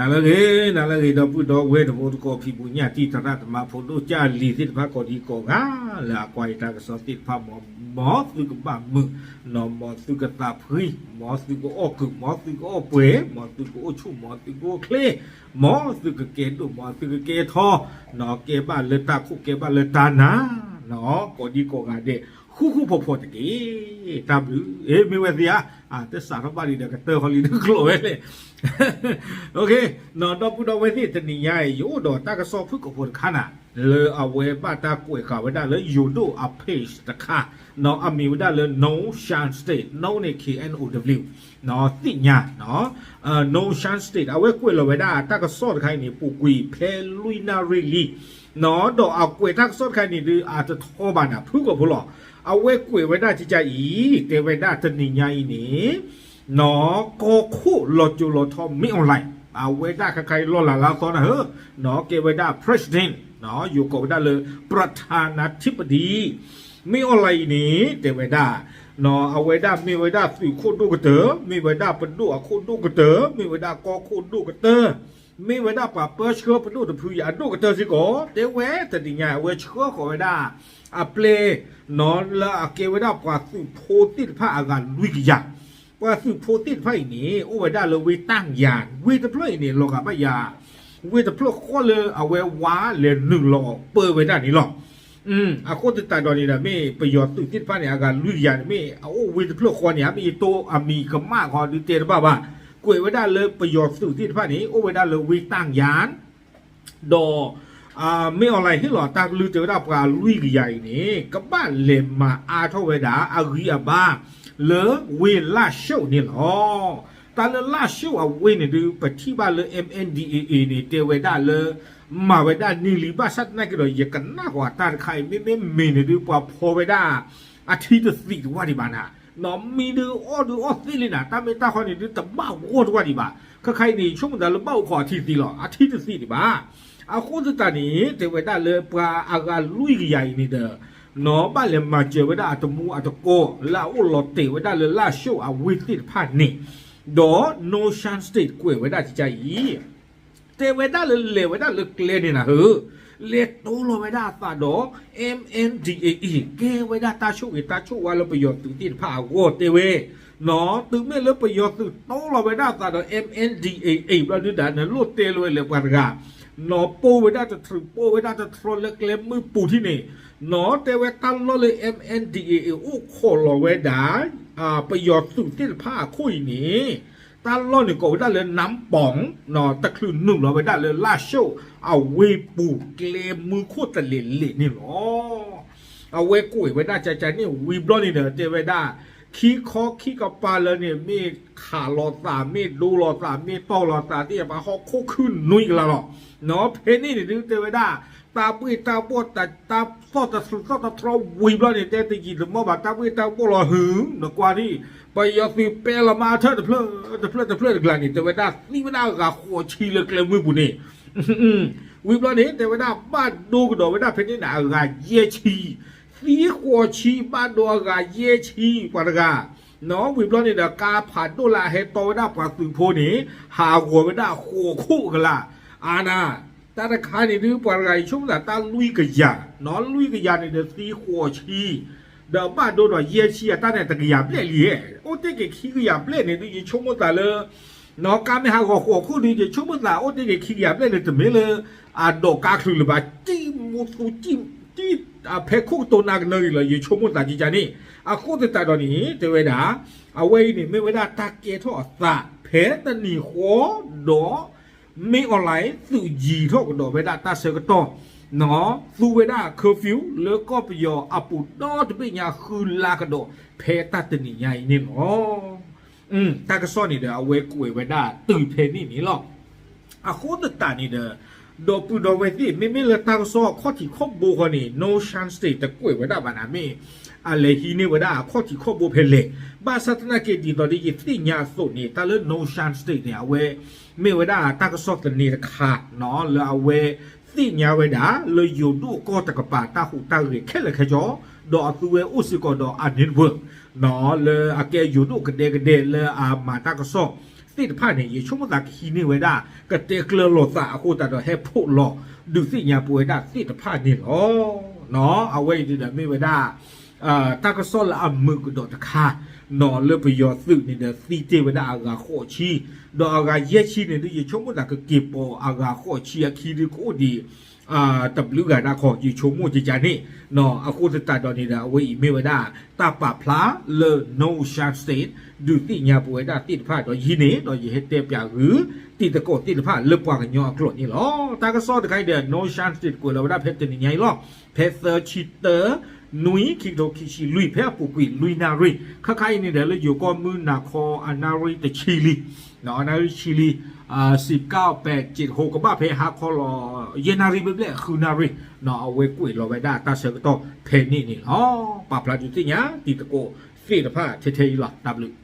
နၤလၢအဂ့ၤ, နၤလၢအဂ့ၤ ဒီပုၢ်ဒီဝဲၢ်တံၤသကိး ဖံးဘူးညၣ်တံၢ် သရၣ်သမါ ဖိဒိၣ်ကၢ်လံၤသ့ၣ်တဖၣ် ကိးဒံကိးဂၤ လၢအကွၢ်ယတၢ်ကစီၣ်သ့ၣ်တဖၣ် မ်သုကဘၣ်မုာ်, မ်သုကသးဖှံ, မ်သုကအီၣ်ကုာ်, မ်သုကအီၣ်ပှဲၤ, မ်သုကအိၣ်ဆူၣ်, မ်သုကအိၣ်ချ့, မ်သုကကဲဒိၣ်, မ်သုကကဲထီ, ကဲဘၣ်လၢတၢ်ခိၣ် ကဲဘၣ်လၢတၢ်နါ, ကိးဒံကိးဂၤဒဲး ဃူဃူဖိးဖိးတက့ၢ်. တၢ်ဘျုး, မ့ၢ်ဝဲသ့ဧါ, တစးထီၣ်ဘၣ်လံဒီး ကတၢၢ်ဃီလံဒီး ကျိးဝဲလဲၣ်. ဒီပုၢ်ဒီဝဲၢ်သ့ၣ် တနံၤညါအံၤ ယအိၣ်ဒီးတၢ်ကစီၣ်ဖုၣ်ကိာ်ဖိတခါနၤ, လၢအဝဲဘၣ်တၢ်ကွဲးဃာ်ဝဲဒၣ်လၢယိၤဒိၣ်အ page တခါ, အမံၤဝဲဒၣ်လၢ No Shan State, No န့ၣ် K N O W, သ့ၣ်ညါ, No Shan State အဝဲကွဲးလီၤဝဲဒၣ်တၢ်ကစီၣ်တခါအံၤန့ၣ် ပူၤကွံာ်ဖဲလွံၢ်နၣ်ရံၣ်လံ ဒီးအကွဲးတၢ်ကစီၣ်တခါအံၤန့ၣ်ဒုး အတထီဘၣ်နၤ ဖုၣ်ကိာ်ဖိလီၤ. အဝဲကွဲးဝဲဒၣ်ကကါအံၤ တဲဝဲဒၣ်တနံၤညါအံၤန့ၣ် ကီၢ်ခိၣ်လီၤကၠိလီၤထီ မ့ၢ် online, အဝဲဒၣ်ခဲခါအံၤလီၢ်လၤလၢအသီနၤဧၢ, ကဲဝဲဒၣ် president, ယိၤကိးဝဲဒၣ်လၢ ประธานาธิบดี, မ့ၢ် online အံၤန့ၣ် တဲဝဲဒၣ် အဝဲဒၣ်မ့ၢ်ဝဲဒၣ်သုးခိၣ်ဒိၣ်ကတၢၢ်, မ့ၢ်ဝဲဒၣ်ပဒိၣ်အခိၣ်ဒိၣ်ကတၢၢ်, မ့ၢ်ဝဲဒၣ်ကီၢ်ခိၣ်ဒိၣ်ကတၢၢ်, မ့ၢ်ဝဲဒၣ်ပှၤပၢဆှၢပဒိၣ်တဖုအံၤအဒိၣ်ကတၢၢ်စ့ၢ်ကီး, တဲဝဲတနံၤညါ အဝဲဆှၢဃီၤဝဲဒၣ် အပျဲၢ် လၢအကဲဝဲဒၣ်ပှၤသုးဖိသ့ၣ်တဖၣ်အဂၤလွံၢ်ကယၤ, ပှၤသုးဖိသ့ၣ်တဖၣ်အံၤန့ၣ် အိၣ်ဝဲဒၣ်လၢဝ့ၢ်တၢ်ယၤ, ဝ့ၢ်တဖျၢၣ်အံၤန့ၣ် လီၤဂာ်ဘၣ်ယၤ ဝ့ၢ်တဖျၢၣ်ဃီလၢအဝဲဝါလဲၤနုာ်လီၤပၢဝဲဒၣ်န့ၣ်လီၤ. အဃိသတးဒီးန့ၣ်ဒီး မ့ၢ်ပယီၤသုးသ့ၣ်တဖၣ်န့ၣ် အဂၤလွံၢ်ကယၤန့ၣ် မ့ၢ်အအိၣ်ဝ့ၢ်တဖျၢၣ်ဃီန့ၣ် အမ့ၢ်ယတိအမံၤကမၣ်ဃီဒုးတဲတဘၣ်ဘၣ်, ကွဲးဝဲဒၣ်လၢပယီၤသုးသ့ၣ်တဖၣ်န့ၣ် အိၣ်ဝဲဒၣ်လၢဝ့ၢ်တၢ်ယၤ ဒီး မ့ၢ် online ဟ့ၣ်လီၤတၢ်ကလုၢ်တဲဝဲဒၣ်ပှၤလွံၢ်ကယၤအံၤန့ၣ် ကဘၣ်လဲၤမၤအါထီၣ်ဝဲဒၣ်အဂံၢ်အဘါ လၢဝ့ၢ်လၢၢ်ၡိၣ်န့ၣ်လီၤ. တၢ်လၢလၢၢ်ၡိၣ်အဝ့ၢ်န့ၣ်ဒုး ပထံၣ်ဘၣ်လၢ M N D A A န့ၣ် တဲဝဲဒၣ်လၢ မၤဝဲဒၣ်န့ၢ်လံ ဘၣ်ဆၣ်သနာ်က့ဒီး ယကနၣ်ဃီၤတၢ်တခါအံၤ မ့မ့ၢ်မ့ၢ်န့ၣ်ဒုး ပှၤဖီဝဲဒၣ် အထံတသံးတဝၢ်ဒံးဘၣ်နၤ, မံဒုးအီၣ်ဒုးအီၣ်သ့လံနၤ, တၢ်မ့ၢ်တၢ်ဃီန့ၣ်ဒုး တဘၣ်ဂီၢ်တဝၢ်ဒံးဘၣ်. ခဲခါအံၤန့ၣ် ယဆိကမိၣ်သးလၢဘၣ်အိၣ်ခိးအထံသံးလီၤ, အထံတသံးဒံးဘၣ်. အဃိသတးန့ၣ် တဲဝဲဒၣ်လၢပှၤအဂၤလွံၢ်ကယၤအံၤန့ၣ်ဒီး နီၢ်ဘၣ်လဲၤမၤစၢၤဝဲဒၣ်အတမူအတကိး လၢအအိၣ်လီၤတဲာ်ဝဲဒၣ်လၢလၢၢ်ၡိၣ်အဝ့ၢ်သ့ၣ်တဖၣ်န့ၣ်, ဒီး No Shan State ကွဲးဝဲဒၣ်ကကါအံၤ တဲဝဲဒၣ်လၢလဲၤဝဲဒၣ်လၢကျဲန့ၣ်နၤဧၢ, လဲၤတိလီၤဝဲဒၣ်အသးဒီး M N D A A ကဲဝဲဒၣ်တၢ်ဆိၣ်ဂ့ၤတၢ်ဆိၣ်ဝါလၢပယီၤသုးသ့ၣ်တဖၣ်အဂီၢ်တဲဝဲ, နီၢ် တုၤမ့ၢ်လၢပယီၤသုးတိလီၤဝဲဒၣ်အသးဒီး M N D A A ဘျီဒုးဒၣ် နလိၣ်တဲလီၤဝဲလၢပှၤတဂၤ, နီၢ် ပိၢ်ဝဲဒၣ်တထြုး ပိၢ်ဝဲဒၣ်တထြီလၢကျဲမုၢ်ပူၤထံၣ်န့ၣ်, နီၢ် တဲဝဲတၢ်လီၢ်လၢ M N D A A အိၣ်ခိးလီၤဝဲဒၣ် ပယီၤသုးသ့ၣ်တဖၣ်အခိၣ်အံၤန့ၣ် တၢ်လီၢ်န့ၣ်ကိးဝဲဒၣ်လၢ နၢမ်ပီၣ် တချုးနုာ်လီၤဝဲဒၣ်လၢလၢၢ်ၡိၣ်အဝ့ၢ်ပူၤကျဲမုၢ်ခိၣ်တလဲၤလဲၤန့ၣ်လီၤ. အဝဲကွဲးဝဲဒၣ်ကကါန့ၣ်ဝံၤဘျီန့ၣ်ဒီး တဲဝဲဒၣ် ခံခီခံကပၤလၢန့ၣ် မ့ၢ်ခးလီၤသး မ့ၢ်ဒိလီၤသး မ့ၢ်တီၢ်လီၤသးသ့ၣ်တဖၣ် ဟီၣ်ခိၣ်ခုၣ်နွံကလးလီၤ. နီၢ် ဖဲန့ၣ်န့ၣ်ဒုးတဲဝဲဒၣ် တၢ်ဘှ့ၣ်တၢ်ဘှီၣ် တၢ်သီၣ်တထြုးသီၣ်တထြီဝံၤဘျီန့ၣ် တဲတယံာ်တမီၢ်ဘၣ် တၢ်ဘှ့ၣ်တၢ်ဘှီၣ်လီၤဟုၣ် နကွၢ်ဒ် ပယီၤသုးပဲလီၤမါထၢၣ်တဖျၢၣ်တဖျၢၣ်တဖျၢၣ်တကျါန့ၣ် တဲဝဲဒၣ်သံဝဲဒၣ်အဂၤဃိးဆံလၢကျဲမုၢ်ပူၤန့ၣ် ဝံၤဘျီန့ၣ် တဲဝဲဒၣ်ဘၣ်ဒိကဒီးဝဲဒၣ်ဖဲန့ၣ်န့ၣ် အဂၤယဲၢ်ဆံ, သံဃိးဆံ ဘၣ်ဒိအဂၤယဲၢ်ဆံ ပှၤတဂၤ, နီၢ် ဝံၤဘျီန့ၣ်ဒီး ကါဖးဒိၣ်လၢအဟဲတီဝဲဒၣ်ပှၤသုးဖိန့ၣ် ဟးဂီၤဝဲဒၣ်ဃိးခိၣ်ကလး, အါနၤ, တၢ်တခါန့ၣ်ဒုး ပှၤတဂၤအံၤဆိကမိၣ်သးတၢ်လွံၢ်ကယၤ, နီၢ် လွံၢ်ကယၤန့ၣ်ဒီးသံဃိးဆံ ဒီးဘၣ်ဒိဒီးယဲၢ်ဆံ အတၢ်န့ၣ်တကယၤဘျဲၣ်လံ, အိၣ်တ့ၢ်က့ၤခံကယၤဘျဲၣ်န့ၣ်ဒုး ယဆိကမိၣ်သးလၢ နီၢ် ကါမ့ၢ်ဟးဂီၤဃိးခိၣ်ဒုး ယဆိကမိၣ်သးအိၣ်တ့ၢ်က့ၤခံကယၤဘျဲၣ်န့ၣ် တမ့ၢ်လၢ အဒိးကါချုးလၢၤဘၣ်, တံၢ်မူသူတံၢ် တံၢ် ဖဲခိၣ်ကတိၤနၤကနၢအံၤလီၤ ယဆိကမိၣ်သးကကါန့ၣ်, အဃိသတးဒီးန့ၣ် တဲဝဲဒၣ် အဝဲအံၤန့ၣ် မ့ၢ်ဝဲဒၣ်တၢ်ကဲထီၣ်အသး ဖဲတနံၤဃီဒီး မ့ၢ် online သုးယံၤထီၣ်ကဒီးဝဲဒၣ်တၢ်ဆၢကတီၢ်, နီၢ် သူဝဲဒၣ် curfew လၢကီၢ်ပယီၤအပူၤဒီတဘ့ၣ်ညါဃုလါကဒီး ဖဲတၢ်တနံၤညါအံၤန့ၣ်လီၤ. တၢ်ကစီၣ်န့ၣ်ဒီး အဝဲကွဲးဝဲဒၣ်တုၤဖဲန့ၣ်န့ၣ်လီၤ. အဃိသတးန့ၣ်ဒီး ဒီပုၢ်ဒီဝဲၢ်သ့ၣ် မ့မ့ၢ်လၢတၢ်ကစီၣ်အခီၣ်ထံးခီၣ်ဘိဃီန့ၣ် No Shan State တကွဲးဝဲဒၣ်ဘၣ်နၤ မ့ၢ်အလဲၤဟံးန့ၢ်ဝဲဒၣ်အခီၣ်ထံးခီၣ်ဘိဖဲလဲၣ်, ဘၣ်ဆၣ်သနာ်က့ ဒ်သိးဒီးယသ့ၣ်ညါအသိးန့ၣ် တၢ်လၢ No Shan State န့ၣ် အဝဲမ့ၢ်ဝဲဒၣ်တၢ်ကစီၣ်သန့တခါ လၢအဝဲသ့ၣ်ညါဝဲဒၣ် လၢယိၤဒိၣ်ကီၢ်တကပၤ တၢ်ဟူးတၢ်ဂဲၤခဲလၢာ်ခဲဆ့, ဒီးအသုဝဲအိၣ်စ့ၢ်ကီးဒီးအ network လၢအကဲယိၤဒိၣ်ကဒဲကဒဲလၢအမၤတၢ်ကစီၣ် သ့ၣ်တဖၣ်န့ၣ် ယဆိကမိၣ်သးကဟံးန့ၢ်ဝဲဒၣ် ကတဲကျၢၤလိာ်သးအဃိသတးဒီး ဟဲဖှိၣ်လီၤဒုးသ့ၣ်ညါပဝဲဒၣ်သ့ၣ်တဖၣ်န့ၣ်လီၤ. အဝဲအံၤဒုးဒီးမ့ၢ်ဝဲဒၣ် တၢ်ကစီၣ်လၢအမုာ်ကဒီးတခါ နီၢ်လၢပယီၤသုးန့ၣ်ဒီးသံတ့ၢ်ဝဲဒၣ်အဂၤဃိးဆံ, ဒီးအဂၤယဲၢ်ဆံန့ၣ်ဒုး ယဆိကမိၣ်သးကက့ၤပိာ်အဂၤဃိးဆံအခံဒုးကအိၣ်ဒံး တဘျုးဂၤဒၣ်ခီ ယဆိကမိၣ်ကကန့ၣ်, အဃိသတးဒီးန့ၣ်ဒီး အဝဲအံၤမ့ၢ်ဝဲဒၣ် တၢ်ပာ်ဖျါလၢ Northern State ဒုးသ့ၣ်ညါပဝဲဒၣ်သ့ၣ်တဖၣ်ဒီးယဟံးန့ၢ် ဒီးယဟဲတဲပၠးဂုာ် တံၤသကိးသ့ၣ်တဖၣ်လၢပှၤကညီအကျိာ်န့ၣ်လီၤ. တၢ်ကစီၣ်တခါအံၤဒီး Northern State ကွဲးလီၤဝဲဒၣ်ဖဲတနံၤညါအံၤလီၤ. ဖဲသၢဆံသၢ နွံ ခံကထိခံဆံလွံၢ် ဖဲအပူၤကွံာ်လွံၢ်နၣ်ရံၣ် ခါခါအံၤန့ၣ်ဒီး လၢယိၤကီၢ်မုၢ်နၤခီအနၣ်ရံၣ်တဆံလံ အနၣ်ရံၣ်တဆံလံ စံးကၣ်ပဲးစ့းဟိကဘၣ်ဖဲဟါခီလီၤ ယဲၢ်နၣ်ရံၣ်ဘျဲၣ်ဘျဲၣ် ဃုနၣ်ရံၣ် အဝဲကွဲးလီၤဝဲဒၣ်တၢ်ဆၢကတီၢ်ဖဲန့ၣ်န့ၣ်လီၤ. ပာ်ဖျါဒုးသ့ၣ်ညါတံၤသကိးသ့ၣ်တဖၣ်ထဲထဲအံၤလီၤ. တၢ်ဘျုး